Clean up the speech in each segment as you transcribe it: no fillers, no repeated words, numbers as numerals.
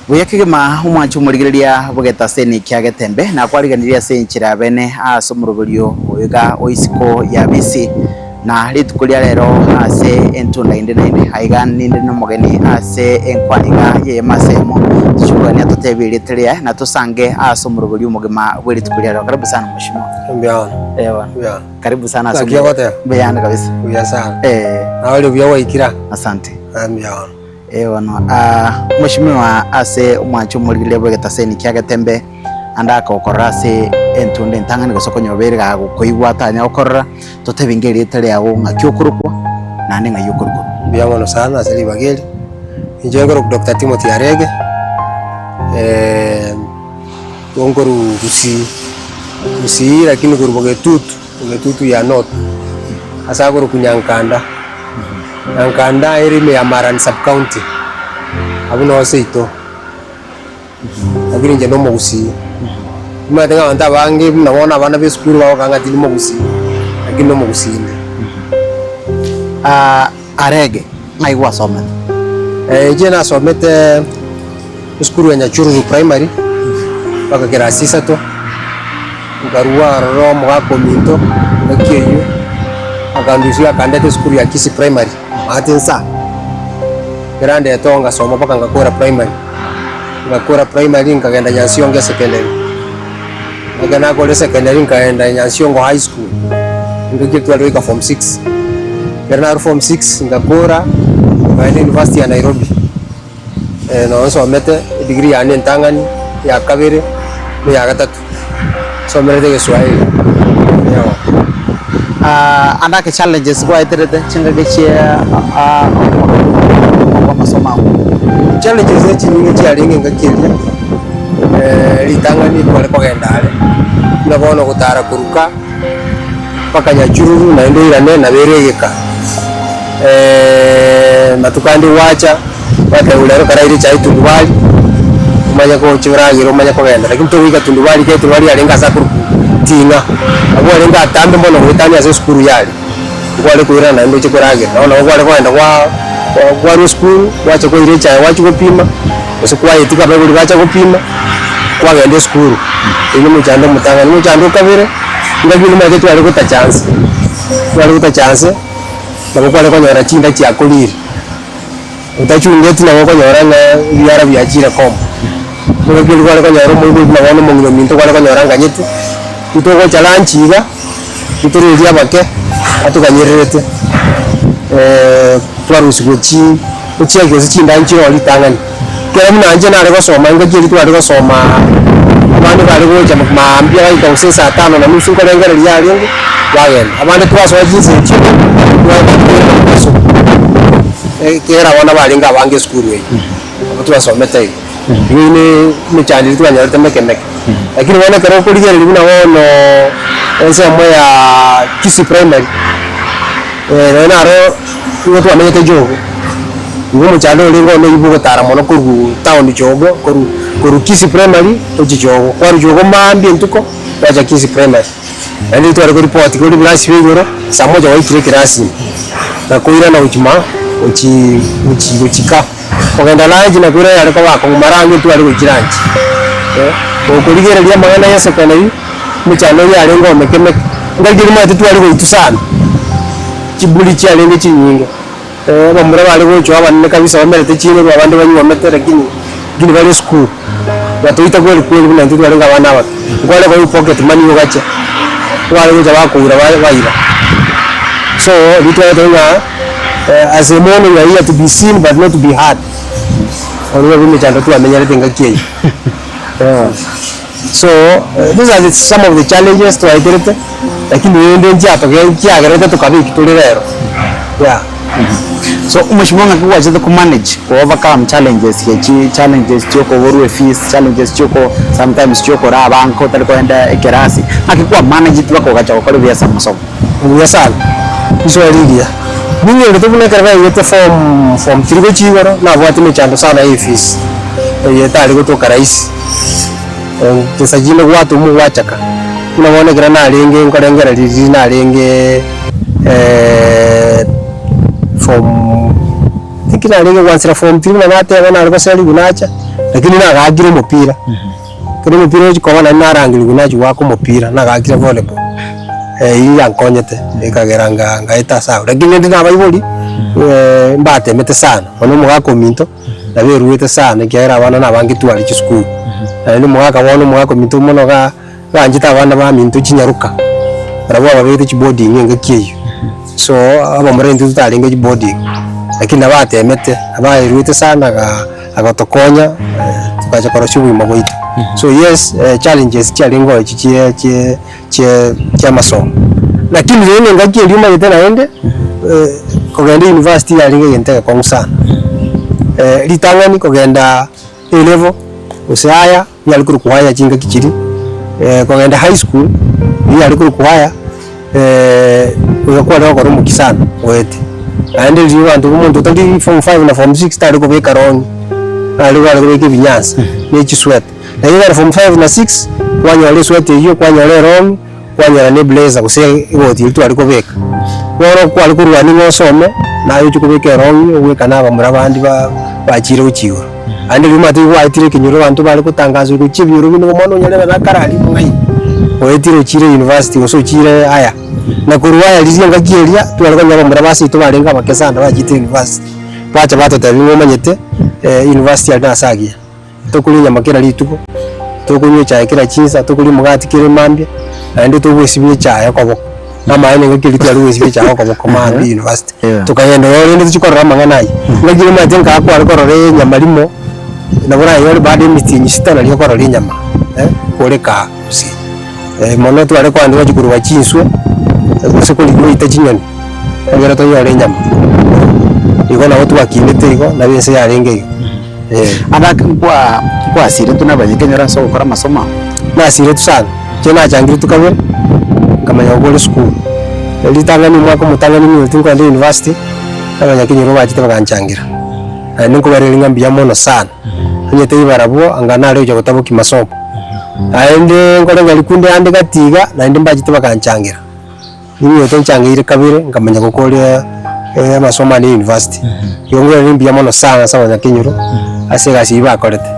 Buya kegima omwanche omorigereria bw'egetaseni kia Getembe, nakwariganirie ase enchera ya bene ase omoroberio oiga o isiko ya bisi, na rituko ria rero ase entunda inde naende. Aiga ninde nomogeni ase enkwana iga y'eyemo ase eyemo, tochikogania totebie erieta riaye, na tosange ase omoroberio omogima bwe rituko ria rero. Karibu sana mheshimiwa. Mbuya bono. Eh bono. Mbuya bono. Karibu sana ase Naki omoroberio. ogoteba? Mbuya ande kabisa. Buya sana. Eh. Nawe ore buya gwaikire aa? Asante. Ah, mbuya bono. Ee bono, Mweshimiwa ase omwancho omorigereria bw'egetaseni kia Getembe, ande akokorora ase entunda entang'ani gose okonyoba gagokoigwa atanya gokorora, totebi ng'a erieta riago ng'aki okorokwa, naende ng'ai okorokwa. Mbuya mono sana ase ribaga eri. Inche nkorokwa Doctor Timothy Arege, nigo nkorwa Gusii, Gusii lakini korwa Bogetutu. Egetutu ya North, ase akorokwa Nyankanda. Nyankanda ere ime ya Marani sub-county, abwo noo seito. Lakini inche nomogusii. Omanyete ng'a abanto abange buna bono abana ba esukuru bagokora ng'a tindi mogusii, lakini nomogusii inde. Arege, ng'ai gwasomete? Inche nasomete esukuru ya Nyachururu Primary mpaka class isato, nkarua ororo omogaka ominto engaki eywo, akandusia akandeta esukuru ya Kisii Primary maate nsa, ekero andete oo ngasoma mpaka ngakora primary, ngakora primary nkagenda Nyansiongo esecondary, ekero nakora esecondary nkaenda Nyansiongo High School, engaki tware goika form six. Ekero narwa form six ngakora, nkaenda university ya Nairobi, noo nsomete edegree yane entang'ani, eya kabere, na eya gatato, nsomerete egeswahili eeh. Ande ake challenges gwaeterete chingaki chia amasomo ao? Challenges echinyinge chiarenge engaki eria, ritang'ani tware kogenda are, buna bono gotara koruka. Mpaka Nyachururu naende oirane nabo ere egeka. Matuko ande gwacha, gwateba rero karaire echae tundubari, omanye gocha oragere omanye kogenda. Lakini togoika tundubari ekero tundubari yarenge ase akorokwa Ting'a, abwo arenge atambe mono goetania ase esukuru yare, nkware koirana naende oche koragera. Bono nabo kware kogenda kwa kwarwa esukuru, gwacha kwaira echae gwachia gopima. Gose kwayetige abaibori bacha gopima, kwagenda esukuru, oyio nomochando omotang'ani. Omochando o kabere, ngaki omanyete tware gotacha nse, tware gotacha nse, nabo kware konyora chinda chiakorire, otachungeti nabo okonyora ng'a ebiara biachire komba. Engaki eria kware konyora omoibori buna bono omong'ina ominto kware konyora nganyete, ntogocha lunch iga, ntoreria abake, atoganyererete twarusigwa chi. Gochia gose chindaani chiroo ritang'ani. Ekero buna inche nare gosoma engaki eria tware gosomaa, abande bare gocha maambia baika gose saa tano na nusu nkorengereria yarenge, bagenda. Abande twasoa chinsa echio, twagenda mogaso, ekiagera abana barenge abange esukuru eyio, nabo twasomete igo. Igo eyio ne emechando eria twanyorete meke meke. Lakini bono ekero okorigereria buna bono ensemo ya Kisii Primary. Nonya naro nigo twamenyete Jogo, igo omochando orenge one oyio bwogotara mono korwa town Jogo, korwa korwa Kisii Primary gochia Jogo, kwarwa Jogo maambia entuko gwacha Kisii Primary. Naende tware koripoti kore ebirasi bia igoro, saa moja gwaikire ekerasi ime, na koirana gochia ma gochii gochii gochia ka. Kogenda lunch nakoirana yare koba akong'u mara ange ntware gochia lunch gokorigereria amang'ana ya esekondari. Emechando eyio yarenge omeke meke, engaki eria omanyete tware goitwa sana, chiburi chiarenge chinyinge, abamura bare gochwa abanene kabisa bamerete chinuru abande banyuomete lakini lakini bare esukuru, batoita kweri kweri buna intwe twarenge abana abake. Nkware koigwa pocket money ogacha, bare gocha bakoura ba baira. So riria twagoteba ng'a as a mono we are here to be seen but not to be heard, obo nabwo emechando twamenyerete engaki eyio. So these are the some of the challenges twaeterete, lakini rende nchiatoge nchiagerete tokaba eki tore rero, yeah. So omweshimiwa ng'aki gwachete ko manage ko overcome challenges echi challenges chia okoborwa efees, challenges chia oko sometimes chia okoraba anka otari kogenda ekerasi, ng'aki kwa manageti mpaka ogacha gokora ebiasa amasomo? Buya sana, riswali rigiya. Ninyorete buna ekero naigete form form three gochia igoro, nabwate emechando sana ya efees, eye etari gotoka rahisi. Chinsa chinde gwatomwa gwachaka, buna bono ekero narenge nkorengereria riria narenge form, I think narenge gwansera form three buna nateba nare goserigwa nacha. Lakini nagakire omopira, ekero omopira ogochia koba naende narangerigwa nachia goaka omopira, nagakire volleyball, eywo yankonyete ekagera nga ngaeta ase abwo. Lakini rende na abaibori mbatemete sana, bono omogaka ominto naberwete sana ekiagera abana nabange tware chisukuru, naende omogaka bono omogaka ominto mono igaa. Banchete abana baminto chinyaroka, barabwo bababegete chiboarding engaki eyio. So abamura intwe totarenge chiboarding, lakini nabatemete, nabaeruete sana aga agatokonya tokacha korosia obogima bwaito. So yes, challenges chiarenge oo echi chie chie chie chia amasomo. Lakini rende engaki eria omanyete naende, kogenda university yarenge egento egekong'u sana. Ritang'ani kogenda A level, gose higher. Nigo are korokwa higher chingaki chiria, kogenda high school, nigo are korokwa higher, oyo kware gokora omokia sana goetia. Naende riria abanto omonto otari form five na form six tare kobeka rongi, are are kobeka ebinyansa na echisweta. Lakini ekero form five na six, kwanyora esweta eywo, kwanyora erongi, kwanyora na eblazer gose egoti eria tware kobeka. Bono kware korwania ng'a osome, naye ochie kobeka erongi ogwekane abamura bande ba bachire gochia igoro. Naende riria omanyete gwaetire ekenyoro abanto bare gotangaswa gochia ebinyoro binde omwana onyarebe nakare aria omong'aini, oetire ochire university gose ochire higher. Na korwa higher riria engaki eria, tware konyora abamura ba seito barenge abake sana bachiete university, bacha batotebia ng'a omanyete university aria nase agiya. Tokoria enyama kera rituko, tokonywa echae kera chinsa, tokoria omogati kera emambia, naende togwesibia echae okoboko, na amaene engaki eria tware gwesibia echae okoboko mambia university. Yeah. Tokagenda ororo rende tochia korora amang'ana ayio. Ngaki omanyete nkaa kware korora enyama rimo, nabo oranyore baada ya emetienyi sita nario okorora enyama ore kaa gusii. Mono tware kogenda gochia koruba chinswe, gose korigia goita chinyoni, ekero tonyore enyama. Igo nabo twakinete igo, nabo ense yarenge igo, eh. Abake nkwa nkwasiretwe na abanyakenyoro ase ogokora amasomo abo? Nasiretwe sana, inche nachangiretwe kabere, nkamanya gokora esukuru. Ritang'ani omwaka omotang'ani ninyorete nkogenda university, abanyakenyoro bachete baganchangira, naende nkobareria ng'a mbuya mono sana. Onye tari barabwo, anga nare gocha gotabokia masomo. Naende nkorenge rikunde ande gati iga, naende mbachete baganchangera. Ninyete nchangeire kabere, nkamanya gokoria amasomo ane university. Igo nkoiraneria mbuya mono sana ase abanyakenyoro, ase egasi eywo bakorete.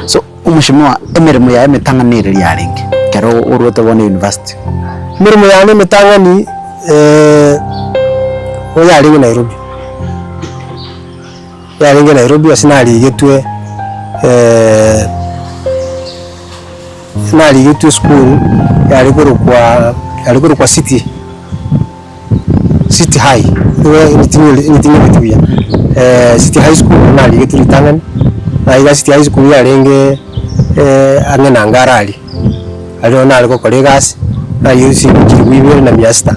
So omweshimiwa, emeremo yaye emetang'ani nere yarenge ekero orwete bono university? Emeremo yane emetang'ani yarenge Nairobi. Yarenge Nairobi ase narigetwe narigetwe esukuru yare korokwa yare korokwa City City High nigo buya City High School narigetwe ritang'ani, na iga City High School yarenge ang'e na Ngara aria, aria nabo nare gokora egasi, narigia chishilingi chilifu ibere na mia sita.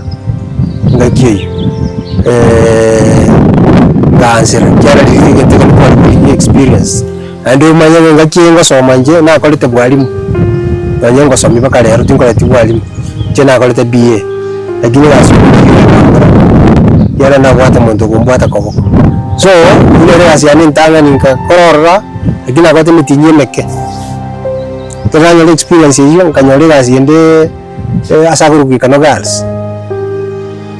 Engaki eyio ngaansera ekiagera riria egento ekio kware korigia experience, naende omanye ng'a engaki eye ngosoma inche nakorete bwalimu, nonye ngosomia mpaka rero tinkoreti bwalimu, inche nakorete BA, lakini egasi eye ekiagera nabwate omonto okombwata koboko. So, eyio nere egasi yane entang'ani nkakora ororo, lakini nakorete emitinyi emeke, ekero nanyora experience eyio nkanyora egasi ende. Ase akorokwa Gikano Girls,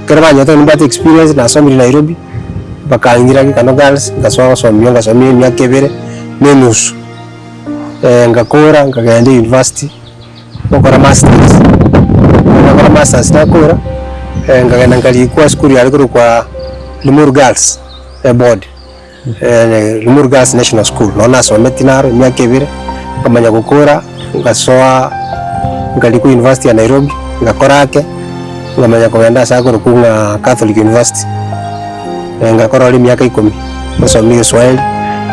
ekero banyete nimbwate experience nasomire Nairobi, bakangira Gikano Girls, ngasoa gosomia ngasomia emiaka ebere na enusu, ngakora nkagenda university, gokora masters, ekero nakora masters nakora, nkagenda nkarikwa esukuru yare korokwa Limuru Girls board. Limuru Girls National School, nonye nasometi naro emiaka ebere, nkamanya gokora, ngasoa nkarikwa University ya Nairobi, ngakora ake, nkamanya kogenda ase akorokwa ng'a Catholic University, ngakora ore emiaka ikomi, nasomire Egeswahili,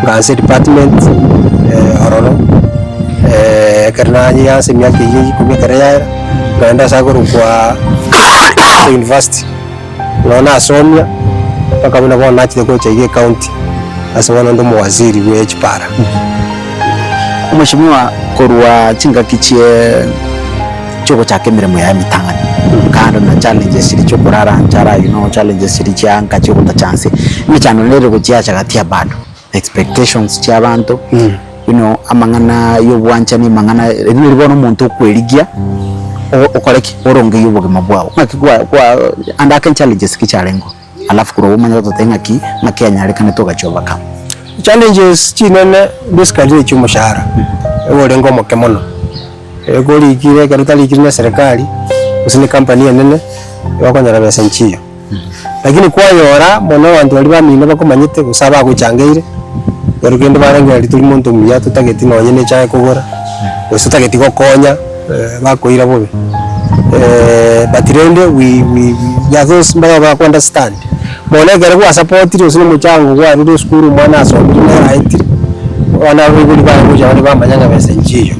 nkaansa edepartment ororo, ekero nanyeansa emiaka eyio ikomi ekero yaera, nkaenda ase akorokwa University. Nonya nasomia, mpaka buna bono nachire gocha iga ecounty, ase bono onde omowaziri bwe chipara. Omweshimiwa korwa chingaki chie chiogochaka emeremo yaye emetang'ani, kando na challenges chiria chiokorara nchara you know challenges chiria chia nka chiogotacha nse, emechando nere gochiacha gati ya bado, expectations chia abanto, you know amang'ana ya obwanchani, amang'ana erio nari bono omonto okwerigia okore ki? Orongeyie obogima bwao. Ng'aki kwa kwa ande ake challenges ki chiarengeo? Alafu korwa abwo omanye gototebia ng'aki, ng'aki yanyarekanete ogachia overcome. Challenges chinene basically ne chia omoshahara, igo orenge omoke mono. Ekero orikire ekero otarikiri na eserekari, gose na ecompany enene, nigo okonyora besa nchiyo. Lakini kwanyora mono abanto baria bamino bakomanyete gose abagochangeire, ekero kende barengereria tori monto omuya totageti nonye na echae kogora, gose totageti gokonya, bakoira bobe. But rende we we there are those mbare bako understand. Bono ekero gwasapotire gose na omochango gwarure esukuru omwana asomire nere aetire, abana abaibori baye gocha bare bamanya ng'a besa nchiyo,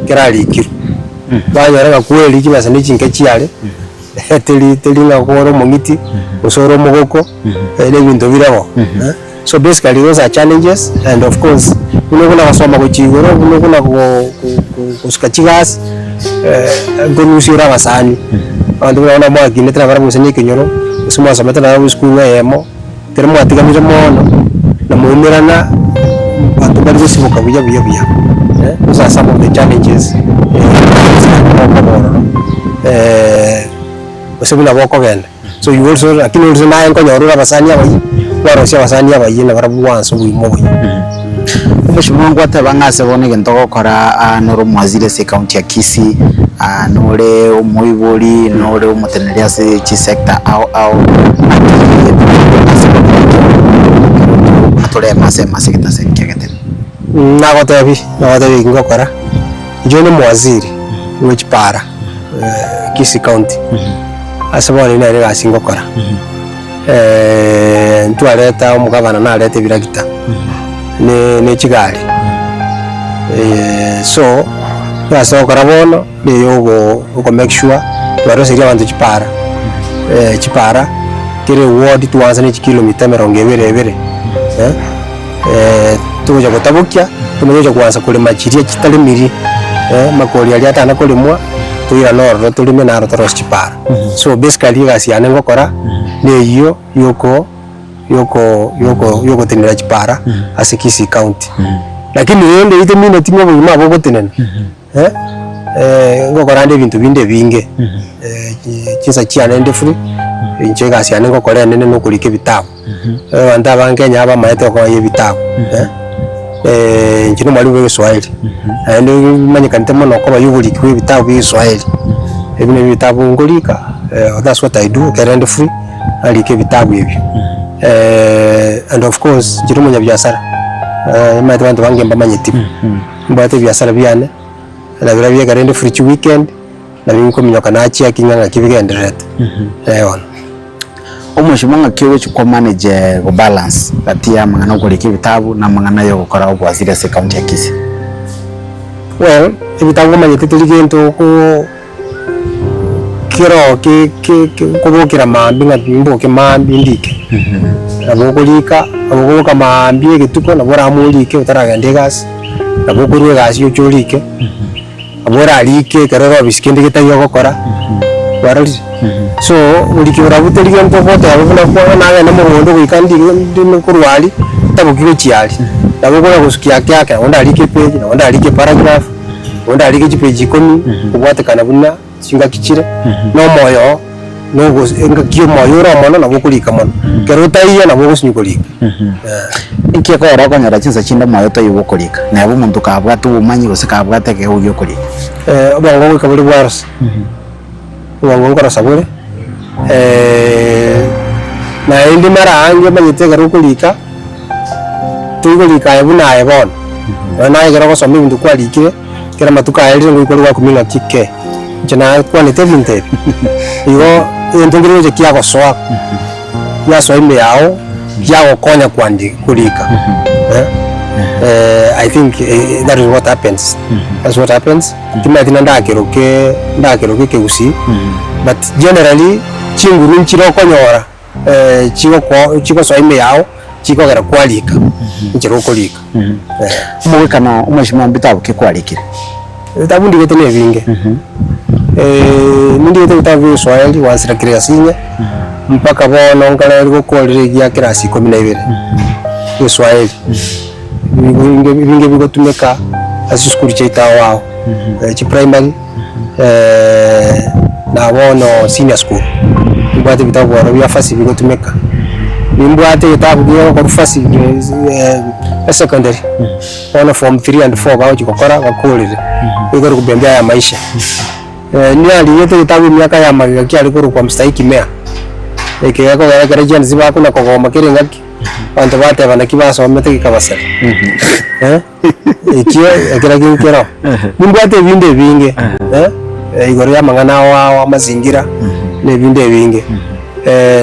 ekero arikirwe. Banyora ng'a kweri chibesa ne chinke chiare, teri teri ng'a ore omong'iti, gose ore omogoko, na ebinto bire bo. So basically those are challenges and of course buna okona gosoma gochia igoro, buna okona go- go- go- gosuka chigasi, nkorusia ore abasani, abanto buna bono mwakinete nabarabwo gose na ekenyoro, gose mwasomete nabarabwo esukuru eyemo, ekero mwatiganire mono, na mwaumerana, abanto mbari gosiboka buya buya buya those are some of the challenges okoba ororo gose buna bokogenda. So you also lakini onsi naye nkonyora ore abasani abayia, kwarosia abasani abayia nabarabwo gwansa obogima oboyia. Omosubao ngwateba ng'a ase bono egento ogokora aa nore omwaziri ase ecounty ya Kisii, aa nore omoibori, nore omoteneneri ase chisector ao ao, naki ase bono ekero torema ase emase egento ase ekiagete. Nagotebi, nagotebi eki ngokora, inche onde omowaziri bwe chipara Kisii county, ase bono eyio nere egasi ngokora. Ntwareta omogavana nareta ebiragita, ne ne chigari, so egasi togokora bono na eyo oko make sure twaroseirie abanto chipara, chipara kera eward twansa ne chikilomita emerongo ebere ebere. Togocha gotabokia, tomanye gocha koansa korema chiria chitaremiri, makori aria atana koremwa, toirane ororo toreme naro torosie chipara. So basically egasi yane ngokora, neyio yoko yoko yoko yogotenena chipara ase Kisii county. Lakini rende ritemineti ng'a obogima bogotenena, ngokora ande ebinto binde ebinge, chinsa chiane nde free, inche egasi yane ngokora enene nokorika ebitabu. Abanto abange Kenya aba bamaete gokonya ebitabu, inche na omwalimu bwa egeswahili, naende manyekanete mono koba ya oboriki bwa ebitabu bia egeswahili, ebi nabio ebitabu nkorika, that's what I do ekero inde free, narika ebitabu ebio. And of course inche na omonyabiasara, omanyete abanto bange mbamanyeti, nimbwate ebiasara biane, nabirobio ekero inde free chiweekend, nabio nkominyoka nachia eking'a ng'aki bigendererete, eh bono. Omochie ng'aki ogochia kwa manage go balance gati ya amang'ana okorika ebitabu na amang'ana ya ogokora obwasiri ase ecounty ya Kisii? Well, ebitabu omanyete teri gento okoo kero ki ki ki kobokera maambia ng'a mboke maambia ndike. Nabo okorika, nabo okoboka maambia egetuko nabo oramue orike otaragenda egasi, nabo okorwa egasi oche orike. Abwo orarike ekero ore obisi kende getari ogokora, kwarorire? So orike orabwo teri gento ogoteba buna kwa nagenda mogondo goika ndi ndime korwa aria, ntaboki gochia aria. Nabo okona gosukia ake ake, nabo ndarike epage, nabo ndarike eparagraph, nabo ndarike chipage ikomi, kobwatekana buna chingaki chire, na omoyo oo, na ogos engaki omoyo ore omono nabo okorika mono. Ekero otaiyo nabo ogosinywa korika. Inki ekogera okonyora chinsa chinde omoyo toiyo okorika, neba omonto kabwate obomanyi gose kabwate ekeegwa gia okorika? Obongo goika bore bwarosa, obongo nkorosa bore, naende mara aange omanyete ekero okorika, toikorika aye buna aye bono, nonye naye ekero ogosoma ebinto kwarikire, ekero amatuko aerire ngoika ore gwakumia ng'aki kee, inche nakwanete ebinto ebi, igo egento nkere gocha kiagosoa. Yasoa ime yao yagokonya kwandi korika eh, I think eh, that is what happens that's what happens timanyeti na ndakeroke ndakeroke ekegusii but generally chinguru nchire okonyora eh, chigoko chigosoa ime yao chikogera kwarika enchera okorika eh. Omogwekano omweshimiwa mbitabu ki kwarikire? Ebitabu ndigete na ebinge, nindigete ebitabu bia egeswahili gwansera kirasi inye, mpaka bono nkare gokorera egia kirasi ikomi na ibere, egeswahili. Ebinge ebinge bigotumeka ase chisukuru chiaito ao ao, chiprimary, na bono senior school, nimbwate ebitabu bono bia fasihi bigotumeka. Nimbwate egetabu gia fasihi esecondary, bono form three and four bagochia gokora bakorire, nigo ekobembia ya maisha. Niarigete egetabu emiaka ya magega kiare korokwa Mstahiki Meya, eke gekogera ekero chiansi bakona kogoma kera engaki, abanto bateba naki basomete gekabasera ekio ekero genkero. Nimbwate ebinde ebinge igoro ya amang'ana ao ao amazingira na ebinde ebinge.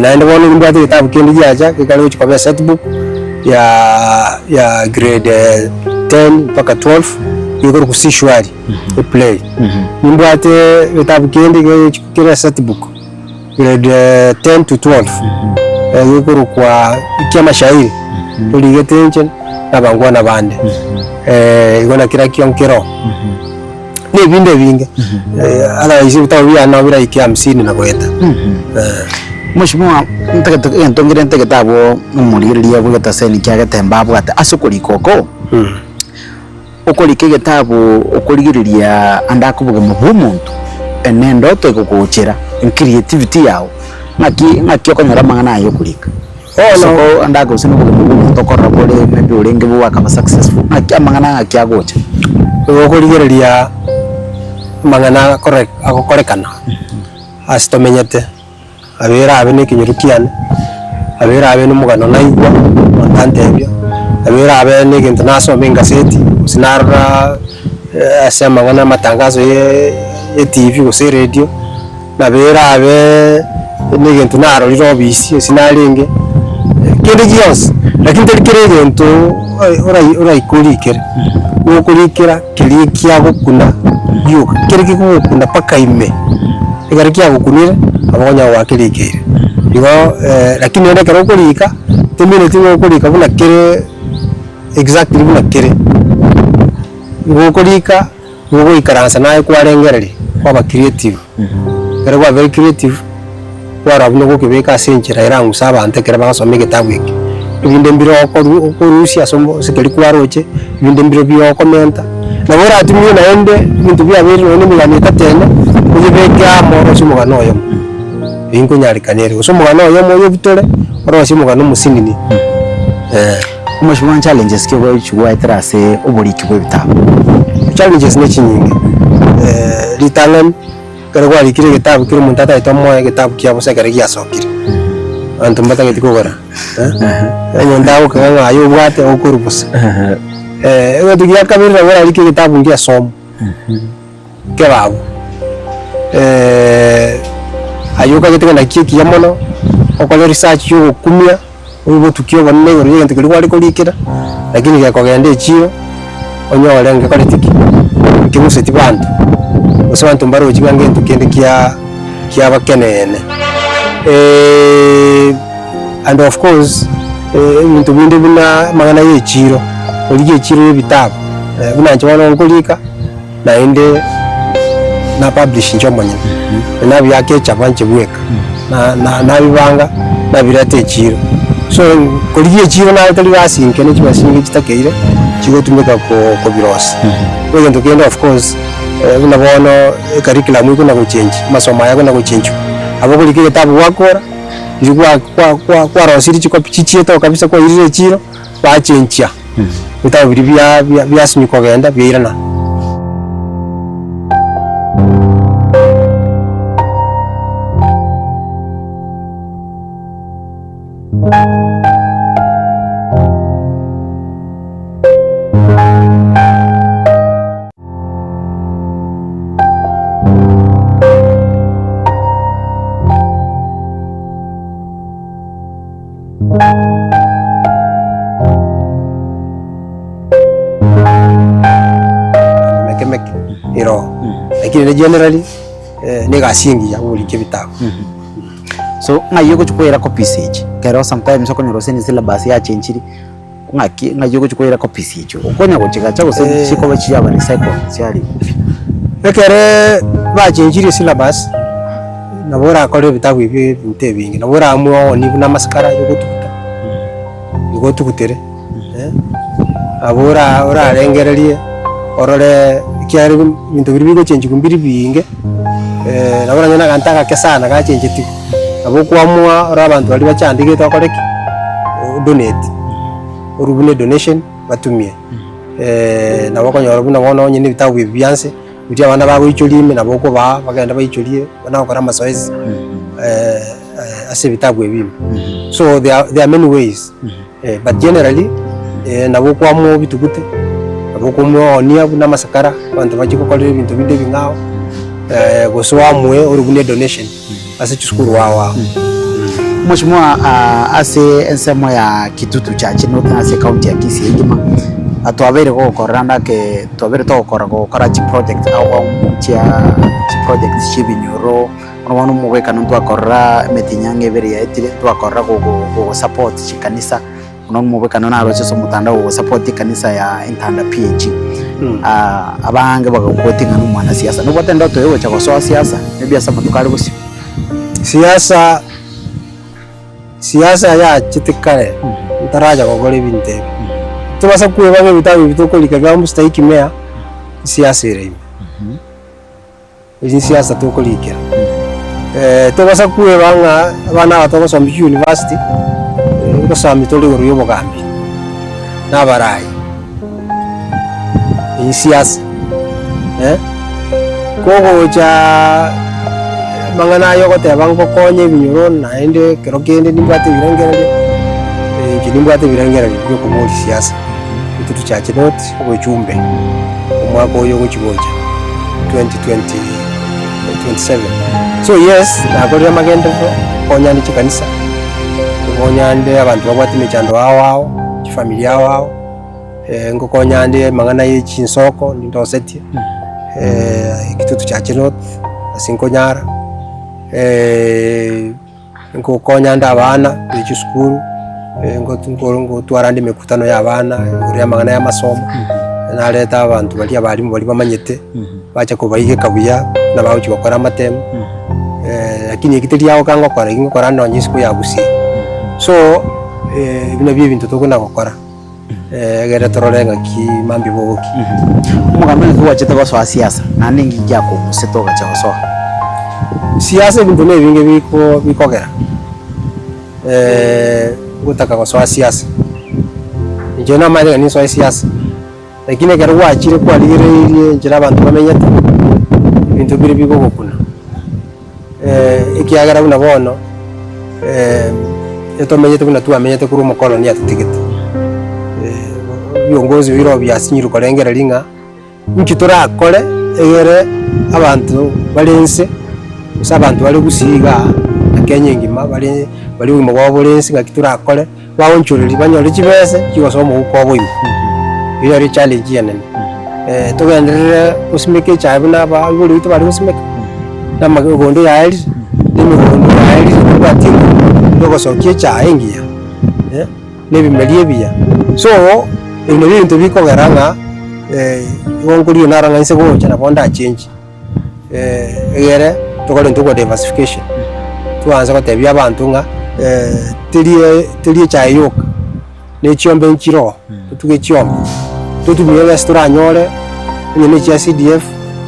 Naende bono nimbwate egetabu kende giacha gekare gochia koba eset book ya ya grade ten mpaka twelve gekorokwa Si Shwari eplay. Nimbwate egetabu kende gegochia kere eset book grade 10 to 12 gekorokwa ekiamashairi torigete inche na abangwana bande igo naki nakio nkero na ebinde ebinge otherwise ebitabu biane nabo biraike hamsini na goeta. Mheshimiwa, ntagete egento nkere ntagete abwo omorigereria bw'egetaseni kia Getembe abwate ase okorika oko, Okorika egetabu okorigereria ande akobogima bw'omonto, ene endoto egogochera, creativity yao, ng'aki ng'aki okonyora amang'ana aya okorika? Ase Bono oko ande gose na obogima bw'omonto okorora bore maybe orenge bo akaba successful, ng'aki amang'ana ng'aki agocha? Igo okorigereria amang'ana akore agokorekana ase tomenyete. Abere abe nekenyoro kiane, abere abe nomogano naigwa omonto antebia, abere abe negento nasoma engaseti, gose narora ase amang'ana amatangazo ye etivi gose eredio, nabere abe negento narorire obisi ase narenge, kende gionsi, lakini tari kera egento orai oraikorikere, gokorikera keria kiagokuna gioka, kere kegokuna mpaka ime. Ekero kiagokunire, nabo okonyara goakerikeire. Igo lakini rende ekero okorika, temineti ng'a okorika buna kere exactly buna kere. Igo okorika, nigo ogoikaransa naye kwarengereria, kwaba creative. Ekero kwabeire creative, kwarora buna ogokebeka ase enchera erang'use abanto ekero bagosoma egetabu eke. Ebinde mbire okoru okorusia ase omo ase keria kwaroche, ebinde mbire bia okomenta, nabo oratumie naende ebinto biabeire nonya na emegano etatene, oyebeke amo orosie omogano oyomo, eywo nkonyarekana ere. Gose omogano oyomo oyobutore, orosie omogano omosinini eh. Omosubao challenges ki ogochi gwaetera ase oboriki bwa ebitabu? Challenges ne chinyinge, ritang'ani. Ekero kwarikire egetabu kera omonto atagete omoe egetabu kia bosa ekero giasokire, abanto mbatageti kogora omonto agokega ng'a aye obwate okorwa bosa. Egento gia kabere nabo orarike egetabu ngesomo, kebabu aywo okagete ng'a naki ekiya mono, okore research ya ogokumia, obotuki obonene igoro ya egento keria kware korikera, lakini gekogenda echiro. Onyore ngekoreti ki? Nkeguseti banto, gose abanto mbarochi ng'a ngento kende kia kiabakeneene. And of course, ebinto binde buna amang'ana ya echiro, origie echiro ya ebitabu, buna inche bono nkorika, naende na publish inche omonyene, nabiaka echaba inche bweka, na- na- nabibanga, nabireta echiro. So korigia echiro naye tari gasi inke ne chibesa chinge chitakeire, chigotumeka ko- kobirosia. Egento kende of course, buna bono ecurriculum ekona gochengi, amasomo aya akona gochengiwa, nabo okorika egetabu gwakora, riria gwa- kwa- kwa- kwarosirie chikopi chichiete oo kabisa kwairire echiro, bachenchia, ebitabu biria bia bia biasinywa kogenda biairana. Meke meke ero lakini ere generally na egasi engiya oboriki ebitabu. So ng'ai ogochia koira copies echi? Ekero sometimes okonyora gose ne syllabus yachenchiri, ng'aki ng'ai ogochia koira copies echio? Okonya gochigacha gose chikoba chiaba recycled chiarigwa? Ekere bachenchirie syllabus, nabo orakore ebitabu ebio ebinto ebinge, nabo oraamue oonie buna amasikara aye ogotuguta, igo otugutere, nabo ora orarengererie orore ekiagera ebinto biria bigochenchigwa mbiri biinge, nabo oranyore na aganto agake sana gachenchetigwe, nabo okoamua ore abanto baria bachandegete okore ki? Odonate, orwe buna edonation batumie. Nabo okonyora buna bono onye na ebitabu ebi bia nse, biria abana bagoichoria ime nabo okobaa bagende baichorie buna gokora amazoezi ase ebitabu ebi ime. So there are there are many ways but generally nabo okwamua obitugute, nabo okomuonia buna amasakara, abanto bachie gokorera ebinto binde ebing'ao, gose oamue orwe buna edonation ase chisukuru ao ao. Mheshimiwa ase ensemo ya Kitutu Church North ase ecounty ya Kisii engima, twabeire gokorera ande ake twabeire togokora gokora chiproject ao ao chia chiproject chia ebinyoro, bono bono omogwekano ntwakorora emetienyi ang'e ebere yaetire, ntwakorora gogo gogosupport chikanisa, buna omogwekano naroche ase omotandao gogosupport ekanisa ya Entanda PAG. Abange bagagoquote ng'a nomwanasiasa, nobwate endoto ya ogocha gosoa siasa, maybe ase amatuko are bosio? Siasa, siasa yachete kare ntaracha gokora ebinto ebi. Tobasa kwebanga ebitabu ebi tokorika bia mstahiki meya, siasa ere ime. Eri nsiasa tokorikera. Tobasa kweba ng'a abana aba togosomia chiuniversity, ngosomia tore igoro ya obogambi, na abarai. Eyio siasa, kogocha amang'ana aya ogoteba ngokonye ebinyoro naende ekero kende nimbwate ebirengererio, inche nimbwate ebirengererio bia okoboria siasa, intwe tochache not obochumbe omwaka oyo ogochi gocha. 2027. So yes, nakorire amagenderero, nkonyande chikanisa, nkonyande abanto babwate emechando ao ao, chifamiri ao ao, nkokonyande amang'ana ya chinsoko nindosetie, ekitutu chache north ase nkonyara. Nkokonya nde abana be chisukuru, ngotwara nde emekutano ya abana igoro ya amang'ana ya amasomo, nareta abanto baria abalimu baria bamanyete, bacha kobaigeka buya, buna bagochia gokora amatemu, lakini eki teri agoka ngokora, eki ngokora nonye isiko ya gusii. So, ebi nabio ebinto tokona gokora, egere torore ng'aki mambia bogokia. Omogambi naki gwachete gosoa siasa, naende inki giakong'usete ogacha gosoa? Siasa ebinto na ebinge biko bikogera gotaka gosoa siasa. Inche namanyete ng'a ninsoe siasa, lakini ekero gwachire kwarigereirie enchera abanto bamenyete, ebinto bire bigogokuna ekiagera buna bono etomenyete buna twamenyete korwa omokoloni atotigete, viongozi bire biasinyirwe korengereria ng'a. Inki torakore egere abanto bare inse, gose abanto bare gusii igaa na Kenya engima bare bare obogima bwabo bore inse ng'aki torakore baonchoreria banyore chibese chigosoa omoguko obo ime. Eyio nero echallenge enene. Togenderere gosimeka echae buna abaibori baito bare gosimeka, na amagondo yaerire, na emegondo yaerire tobwati enguru ya ogosokia echae engiya. Na ebimeri ebiya. So, ebi nabio ebinto bikogera ng'a igo nkoria naro ng'a inse gocha nabo ndachengi egere tokore intwe okwa diversification. Twanse gotebia abanto ng'a teri teri echae yoka, na echiombe nchire oo, totuge chiombe, totumie ebesa toranyore onye na echia CDF,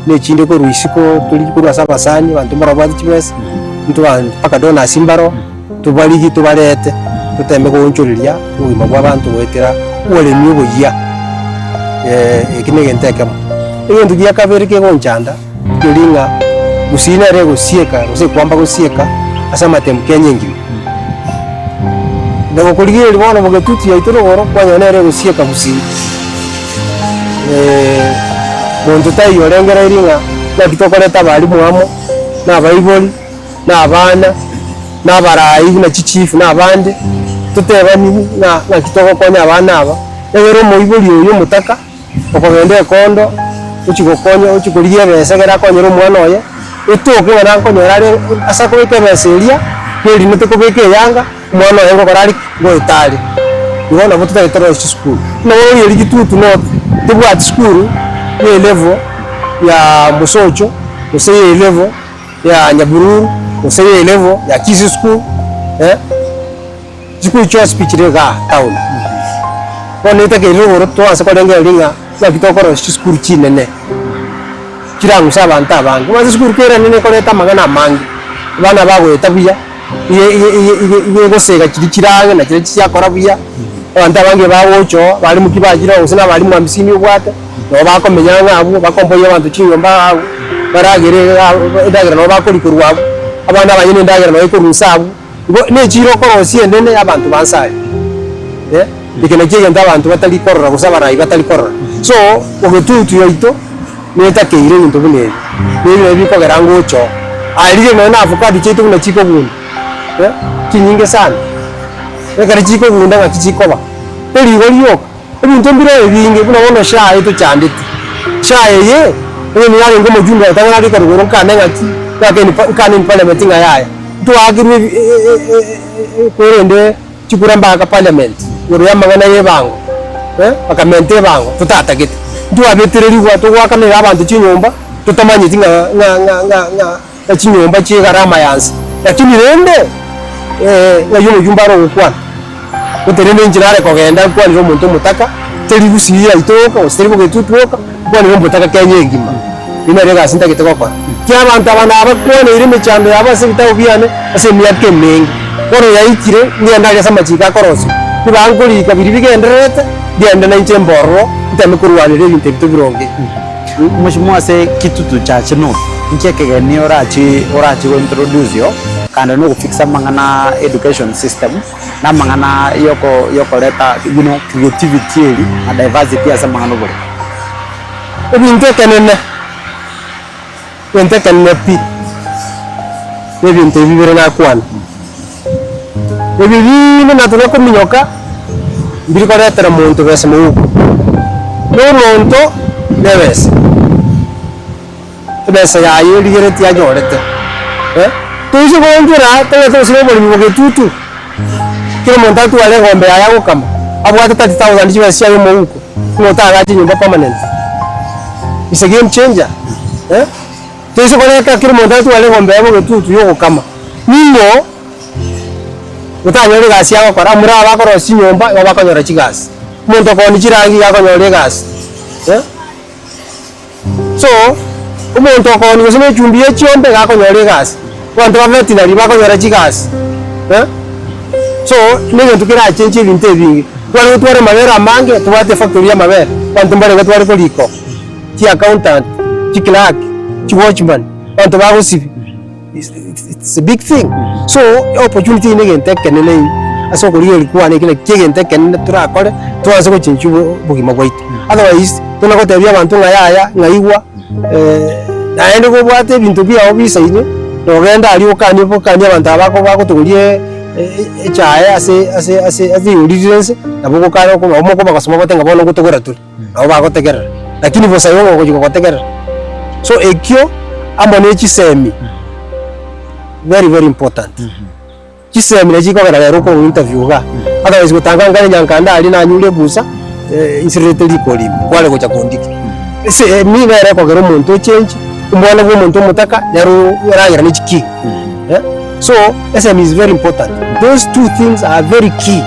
na echinde korwa isiko tori korwa ase abasani, abanto mbarabwate chibesa, intwe mpaka donors mbaro. Tobarigie tobarete, toteme goonchoreria obogima bw'abanto goetera oboremi oboyia. Eki negento ekemo. Egento gia kabere kegonchanda, nkeri ng'a gusii nere egosieka gose ekwamba gosieka ase amatemu Kenya engima. Na gokorigereria bono bogetutu yaito rogoro, kwanyora nere egosieka gusii. Monto taiyo orengereiri ng'a naki tokoreta abalimu amo, na abaibori. na abana, na abarai buna chichifu na abande, totebani ng'a ng'aki togokonya abana aba, egere omoibori oyio omotaka, okogenda ekondo, ochia gokonya ochia korigia ebesa ekero akonyera omwana oye, etoke ng'a nankonyora are ase akobeka ebesa eria, nerinete kobeka eyanga, omwana oye ngokora are ki? Ngoeta are. Igo nabo totagete torosie chisukuru. Buna bono riria gitutu north, tobwati sukuru ya elevel ya mosocho, gose ya elevel. Ya Nyabururu, gose ya elevel ya Kisii school, eh, chisukuru chionsi pi chire igaa town. Bono etakeire rogoro toanse korengereria ng'a naki tokorosia chisukuru chinene, chirang'use abanto abange. Omanyete esukuru kere enene ekoreta amang'ana amange, abana bagoeta buya. Iga iga iga iga iga egosega chiria chire ang'e na chiria chiakora buya, abanto abange bagocha oo, abalimu ki bachire gose na abalimu hamsini obwate, nabo bakomenya ang'e abwo, bakomboyia abanto chinyomba iga abwo, baragere iga abwo endagera nabo bakoria korwa abwo, abana abanyene endagera nabo ekorwa inse abwo, igo na echiro okorosia enene ya abanto ba nse aria, eh, eke nakio egento abanto batari korora gose abarai batari korora. So, ogetutu yaito. Netakeire ebinto buna ebi, na ebi nabio bikogera ngocha oo. Aye rigereria nonya na avocado chiaito buna chikogunda, eh, chinyinge sana, ekero chikogunda ng'aki chikoba, teri igo rioka, ebinto mbire ebinge buna bono SHA etochandete. SHA eye, onye nigo arenge omojumbe otang'ana arike rogoro nkane ng'aki, ng'ake in nkane in parliament ng'a yaya, ntwaakirwe ebi korende chikura mpaka parliament igoro y'amang'ana y'ebango, eh, bakamenta ebango totatagete. Ntwabetererigwa togoakanera abanto chinyomba totamanyeti ng'a ng'a ng'a ng'a ng'a ng'a chinyomba chi'egarama ya nse. Lakini rende ng'ai omojumbe are ogokwana, gose rende inche nare kogenda nkwanere omonto omotaka, teri gusii yaito oka gose teri bogetutu oka, nkwanere omotaka Kenya engima. Eyio nere egasi ntagete gokora. Ki abanto aba nabakwaneire emechando yabo ase ebitabu biane ase emiaka emenge. Bono yaikire, ngende aria ase amachiko akorosiwa, nibankorika biria bigendererete, ngende nainche mbororo, nteme korwanera ebinto ebi tobironge. Mheshimiwa ase Kitutu Church North, inki ekegeni orachi orachi go introduce oo, kando na ogofixa amang'ana education system, na amang'ana yoko yokoreta you know creativity eria na diversity ase amang'ana oboremi. Ebinto ekenene, egento ekenene pi, na ebinto ebi bibere nakwana. Ebi binde natona kominyoka, mbiri koretera monto besa mouko, na omonto na ebesa, ebesa yaye erigeretie anyorete, eh. Toise goonchora togete gose na oboremi bogetutu, kera omonto atware eng'ombe yaye agokama, abwate 30,000 chibesa chiaye omouko, ng'a otagache nyomba permanent. It's a game changer, eh. Toise koreta kera omonto atware eng'ombe yaye bogetutu yogokama, ning'o otanyore egasi agokora? Abamura aba bakorosia chinyomba igo bakonyora chigasi, omonto okoonia chirangi iga akonyora egasi, eh. So, omonto okoonia gose na echumbi ya echiombe iga akonyora egasi, abanto ba veterinary bakonyora chigasi, eh. So, na egento kerachenchie ebinto ebinge, tware gotwara amabere amange, tobwate efactory ya amabere, abanto mbarenge tware korika oo, chi accountant, chi clerk, chi watchman, abanto bagosibia. It's a big thing. So opportunity eye negento ekenene ase okorigereria kwane eki naki egento ekenene torakore toanse gochenchia obogima bwaito. Otherwise tona gotebia abanto ng'a yaya ng'a igwa naende kobwate ebinto biago bisaine nogenda aria okanie okanie abanto aba bagotogoria echae ase ase ase ase riorire nse nabo ogokana nabo mokobagosoma bagote ng'a bono ngotogora tore. Nabo bagotegerera, lakini bosa igo ogochia gogotegerera. So ekio amo ne chisemi very very important. Chisemi nachi chikogera rero okong'a interview igaa, otherwise gotanga nkare nyankande aria nanyure ebusa nsirirete riko rimo kware gocha kondikia. Esemi nere ekogera omonto ochengi, omwana bwa omonto omotaka nere oragera ne chiking eh. So esemi is very important, those two things are very key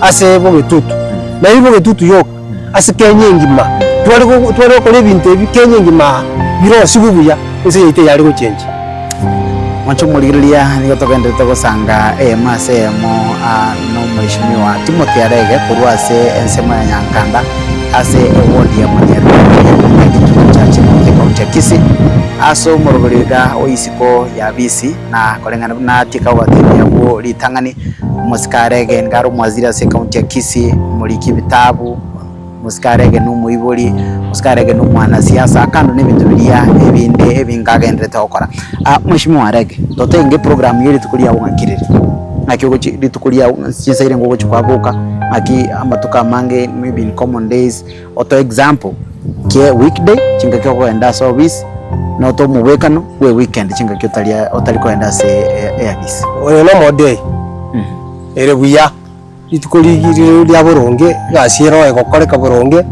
ase bogetutu, naende bogetutu yoka. Ase Kenya engima, tware go tware gokora ebinto ebi Kenya engima aa, birosigwe buya, ense yaito eyare gochenchia. Mwanche omorigereria nigo togenderete gosanga eyemo ase eyemo aa nomweshimiwa Timothy Arege korwa ase ensemo ya Nyankanda ase eward ya Manyerere ya Gitutu Church North Ekaunti ya Kisii ase omoroberi iga o isiko ya Bisi na koreng'ana buna atieka gobatebia abwo ritang'ani Omosike Arege nigo are omwaziri ase ekaunti ya Kisii, omoriki ebitabu, omosike Arege na omoibori, omosike Arege na omwanasiasa, kando na ebinto biria ebinde ebinge agenderete gokora. Mweshimiwa Arege, totenge eprogram ya rituko riago ng'aki rire? Ng'aki ogochi rituko riago chinsa eria ngogochi kwaboka, ng'aki amatuko amange maybe in common days, otoe example kie weekday chingaki okogenda ase office, na otoe omobwekano bwe weekend chingaki otari otari kogenda ase eafisi. Oyo nomodei ere buya, rituko riri ria boronge, egasi ero egokoreka boronge,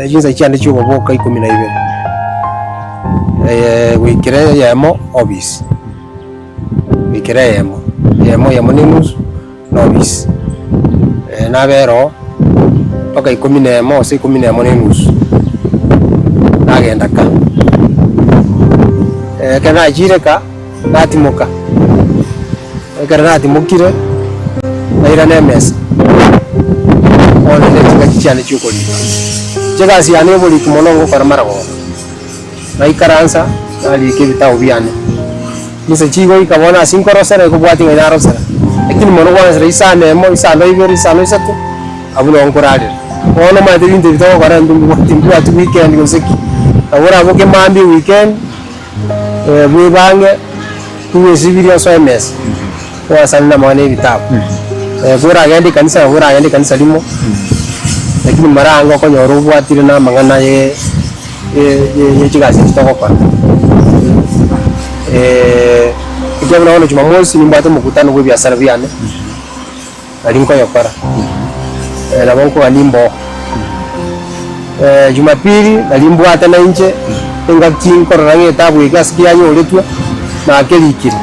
chinsa chiane chia oboboka ikomi na ibere, goikera eyemo office, goikera eyemo, eyemo eyemo na enusu na office, nabera oo mpaka ikomi na emo gose ikomi na emo na enusu, nagenda ka. Ekero nachire ka, natimoka. Ekero natimokire, nairana emesa, bono ne chingaki chiane chi'okorika. Inche egasi yane y'oboriki mono ngokora maragoba, naikaransa, narika ebitabu biane. Chinsa chigoika bono ase nkorosera ekobwatia ng'a narosera, lakini mono gwansera isano emo, isano ibere, isano isato, abwo nabo nkorarera. Bono omanyete ebinto ebi togokora intwe mbibwati mbibwati weekend gose ki, nabo oraboke mambia eweekend, bwebange. Ninyesibirie osoe emesa, gwasane namang'ana y'ebitabu. Koragende ekanisa nabo oragende ekanisa rimo, lakini mara ange okonyora obwatire na amang'ana ye ye chigasi echi togokora. Ekiagera buna bono jumamosi nimbwate omokutano bwa ebiasara biane, nari nkoyokora, nabo nkogania imboo. Jumapili nari mbwate nainche engaki nkorora ng'a etabu eke ase ki yanyoretwe nakerikire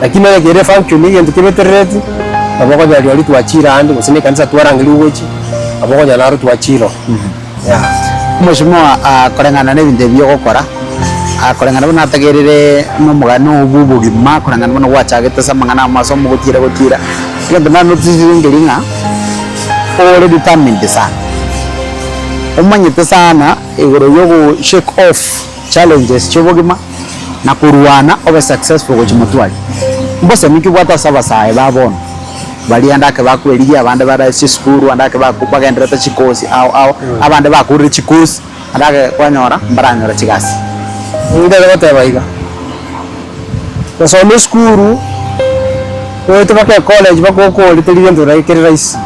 lakini onye kere efunction egento kebeterereti nabo okonyora rirorio twachire ande gose na ekanisa twarangerigwe gochia nabo okonyora naro twachire oo yeah. Omweshimiwa koreng'ana na ebinto ebi ogokora, koreng'ana buna natagerire nomogano obwo obogima koreng'ana buna gwachagete ase amang'ana amo ase omogotiira gotiira, egento nanotisire nkeri ng'a ore determined sana, omanyete sana igoro ya ogo shake off challenges chia obogima na korwana obe successful gochia motwe aria. Mbosemi ki obwate ase abasae ba bono baria ande ake bakwerigia abande bare ase chisukuru ande ake baku bagenderete chikosi ao ao abande bakorire chikosi ande ake kwanyora mbaranyora chigasi. Nintete goteba iga, gosoma esukuru oete mpaka ecollege mpaka okore teri gento rai kere rahisi,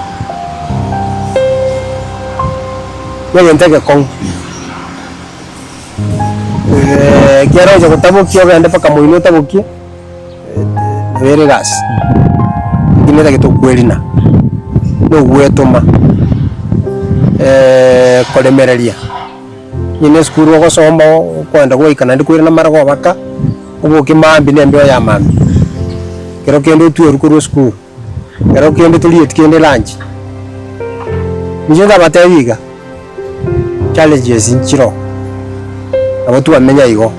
na egento egekong'u. Ekiagera ogocha gotabokia ogende mpaka moino otabokie, nabo ere egasi, lakini etagete okwerina, na ogwetoma koremereria. Onye na esukuru ogosoma okoenda goika naende koirana mara gobaka, oboke mambia na embeo ya mambia, ekero kende otwerwe korwa esukuru, ekero kende torieti kende lunch. Inche nkabatebia iga, challenges nchiroo, nabo twamenya igo.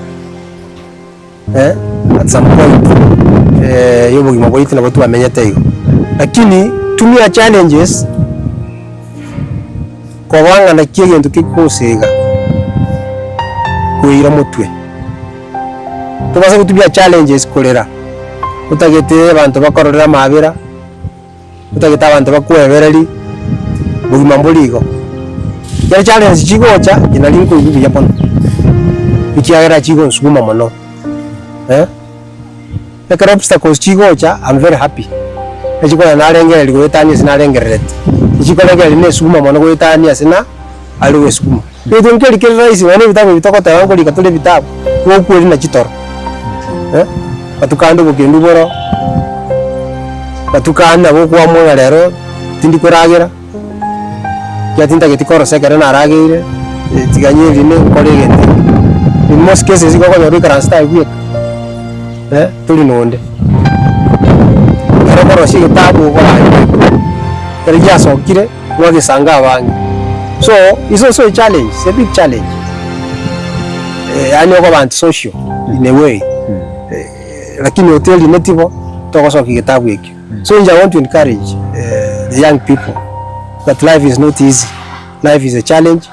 At some point ya obogima bwaito nabo twamenyete igo, lakini tumia challenges koba ng'a naki egento kegosega koira motwe. Tobasa gotumia challenges korera, otagete abanto bakororere amabera, otagete abanto bakwebereri, bogima mbori igo. Ekero challenge chigocha, inche nari nkoigwa buya mono, ekiagera chigonsuguma mono eh. Ekero obstacles chigocha, am very happy, echikogera narengereria goetania ase narengerereti, echikorengereria nesuguma mono goetania ase na are goesuguma. Egento nkeri kere rahisi nonya na ebitabu ebi togoteba nkorika tore ebitabu, gokweri na chitoro eh, matuko ande obokendu boro, matuko ande nabo okoamua ng'a rero tindi koragera, ekiagera tintageti korosa ekero narageire, tiga nyerine nkore egento eke. In most cases igo okonyora oikaransete aye bweka eh, tori na onde. Ekero okorosia egetabu okore aye bweka, ekero giasokire. Mwagesanga abange. So is also a challenge, it's a big challenge. Yaani okoba antisocial in a way. Lakini hoteli netibo togosokia egetabu ekio. So inche I want to encourage the young people that life is not easy, life is a challenge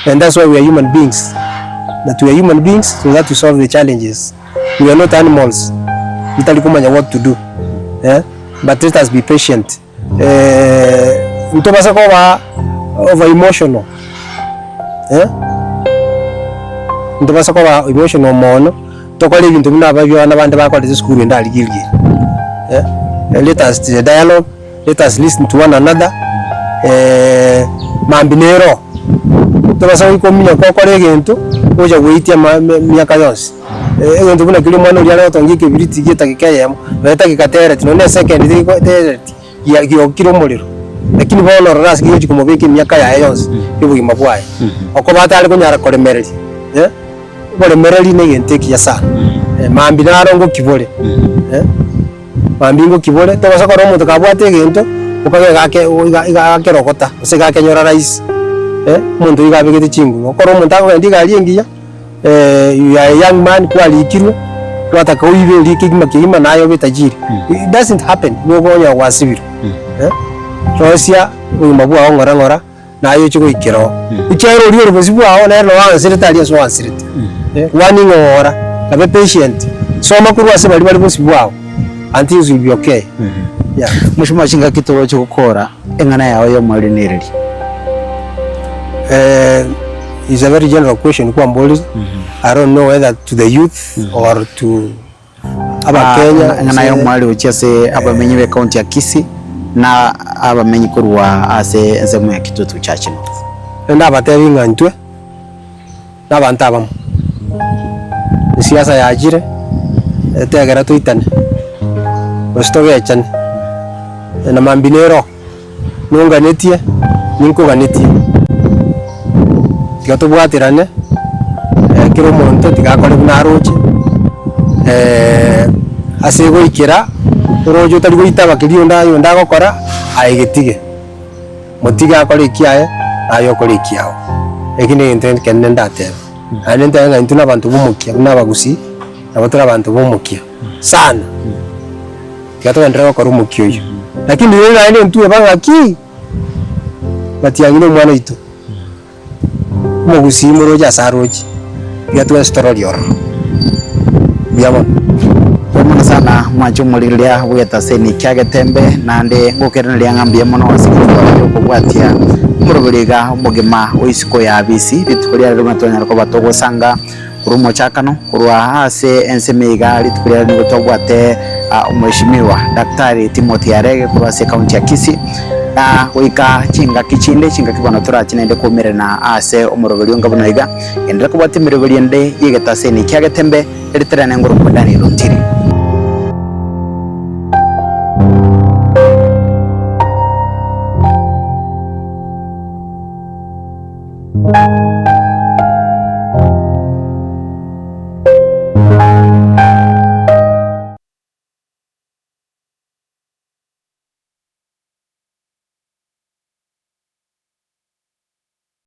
and that's why we are human beings, that we are human beings so that we solve the challenges. We are not animals ritari komanya what to do eh, but let us be patient. Ntobasa koba over emotional eh, ntobasa koba emotional mono, tokore ebinto buna ababia abana bande bakorete esukuru ende aria Gilgil eh, let us dialogue, let us listen to one another mambia nero, tobasa goika ominyoke okore egento, ogocha goitia ama emiaka yonsi. Egento buna keria omwana oria are gotongia ekebiriti gie etageka eyemo, nonya etageka tereti, nonya na esecond teri tereti, gia giokire omorero. Lakini bono orore ase ki gochia komobeka emiaka yaye yonsi ya obogima bwaye. Okoba atare konyara koremereria eh, oboremereri na egento ekiya sana, mambia naro ngokibore eh, mambia ngokibore, tobasa korora omonto kabwate egento, okage iga ake iga iga akerogota, gose iga akenyora rahisi eh, omonto iga abegete chinguru. Okore omonto akogenda egari engiya. You are a young man kwarikirwe, Twataka oibe eria kegima kegima naye obe tajiri. It doesn't happen, nigo okonyora gwasibirwe. Eh, rosia obogima bwao ng'ora ng'ora, naye oche goikera oo. Ekiagera oria ore bosio bwao nere noo oanserete aria ase oanserete. Eh, rwania ng'ora, kabe patient, soma korwa ase baria bare bosio bwao, and things will be okay. Yeah. Mheshimiwa chingaki toroche gokora eng'ana yao ya omoreri nereri? Eh, is a very general question kwamborire, I don't know whether to the youth or to Abakenya Eng'ana ya omwari gochia ase abamenyi be county ya Kisii na abamenyi korwa ase ensemo ya Kitutu Church North. Naende abatebi ng'a intwe nabanto abamo, esiasa yachire, etegera toitane, gose togechane, na mambia nere oo, nonganetie, ninkoganetie, tiga tobwaterane, kera omonto tiga akore buna aroche, ase goikera, oroche otari goitaba keria onde oyonde agokora, aye getige. Motige akore ekiaye, naye okore ekiao. Eki negento ekenene ndatebe. Naende ntebe ng'a intwe nabanto b'omokia buna abagusii, nabo tore abanto b'omokia sana. Tiga togenderere gokora omokia oyio. Lakini rirorio naende intwe eba ng'aki, matiang'i na omwana oito, omogusii moroche ase aroche, tiga twensi tororie ororo. Mbuya mono. Mbuya mono sana mwanche omorigereria bw'egetaseni kia Getembe, naende ngokereneria ng'a mbuya mono ase rituko riria okobwatia omoroberi iga omogima o isiko ya abisi, rituko riare buna twanyara koba togosanga korwa omochakano korwa ase ensemo iga rituko riare nigo twabwate omweshimiwa Daktari Timothy Arege korwa ase ekaunti ya Kisii, na goika chingaki chinde chingaki bono torache naende koumerana ase omoroberi onga buna iga. Enderera kobwatia emeroberi ende y'egetaseni kia Getembe, eriterane ngorokwa Daniel Ontiri.